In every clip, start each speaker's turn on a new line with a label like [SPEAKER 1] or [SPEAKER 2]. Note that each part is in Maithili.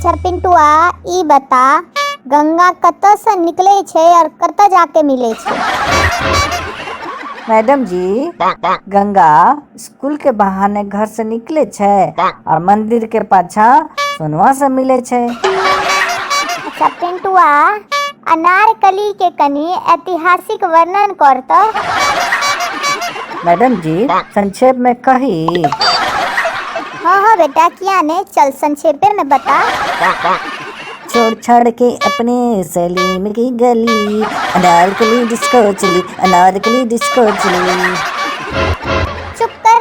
[SPEAKER 1] अच्छा पिंटुआ, ई बता गंगा कतऽ से निकले छै और कतऽ जाके मिले छै?
[SPEAKER 2] मैडम जी, गंगा स्कूल के बहाने घर से निकले छै और मंदिर के पाछा सोनवा से मिले छै।
[SPEAKER 1] अच्छा पिंटुआ, अनारकली के कनि ऐतिहासिक वर्णन कर तऽ।
[SPEAKER 2] मैडम जी, संक्षेप में कही?
[SPEAKER 1] हाँ हाँ बेटा, किया नहीं, चल संक्षेपे में बता।
[SPEAKER 2] छोड़ छाड़ के अपने सलीम की गली, अनारकली डिस्को चली, अनारकली डिस्को चली।
[SPEAKER 1] चुप कर,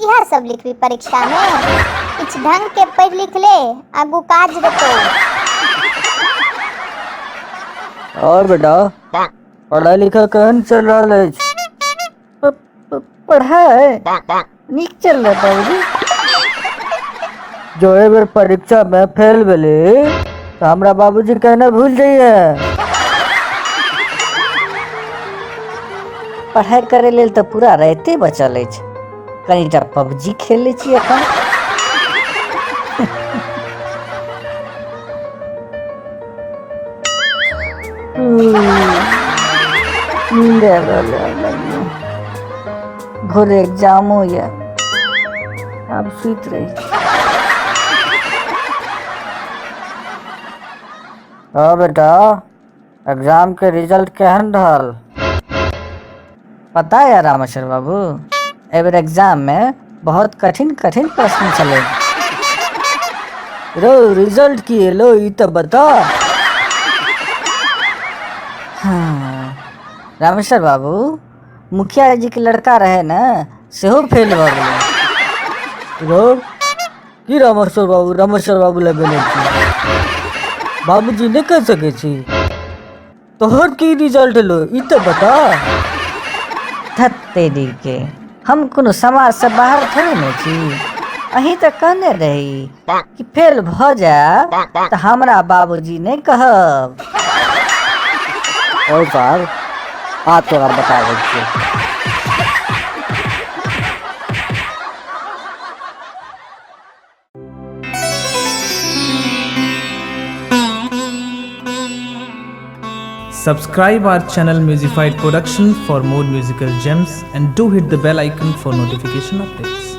[SPEAKER 1] इहा सब लिखबी परीक्षा में? किछु ढंग के पढ़ लिख ले, आगू काज देतो।
[SPEAKER 2] और बेटा, पढ़ाई लिखाई केहन चल रहल अछि? पढ़ाई नीक चल रहा बाबूजी। जो एहि बेर परीक्षा में फेल भेली तऽ हमरा बाबूजी कहना भूल जाइए। पढ़ाई करे लेल तऽ पूरा राते बचल अछि, कनिटा पबजी खेल लै छी एखन। नींद आबि रहल है, भोरे एग्जामो यऽ, आब सुति रही। हाँ बेटा, एग्जाम के रिजल्ट केहन रहल? पता है रामेश्वर बाबू, एहि बेर एग्जाम में बहुत कठिन कठिन प्रश्न छलै। रो रिजल्ट की एलो ई तऽ बता। हाँ, रामेश्वर बाबू, मुखिया जी के लड़का रहे ने, सेहो फेल भऽ गेलै। रो की रामेश्वर बाबू, रामेश्वर बाबू लगेने छी, बाबूजी नहि कहि सकै छी। तोहर की रिजल्ट एलो ई तऽ बता। धत तेरी के, हम कोनो समाज से बाहर थोड़े ने छी। अहीं तऽ कहने रही कि फेल भऽ जायब तऽ हमरा बाबूजी नहि कहब। और साहब, आ तोरा बताबै छियौ।
[SPEAKER 3] Subscribe our channel Musified Production for more musical gems and do hit the bell icon for notification updates.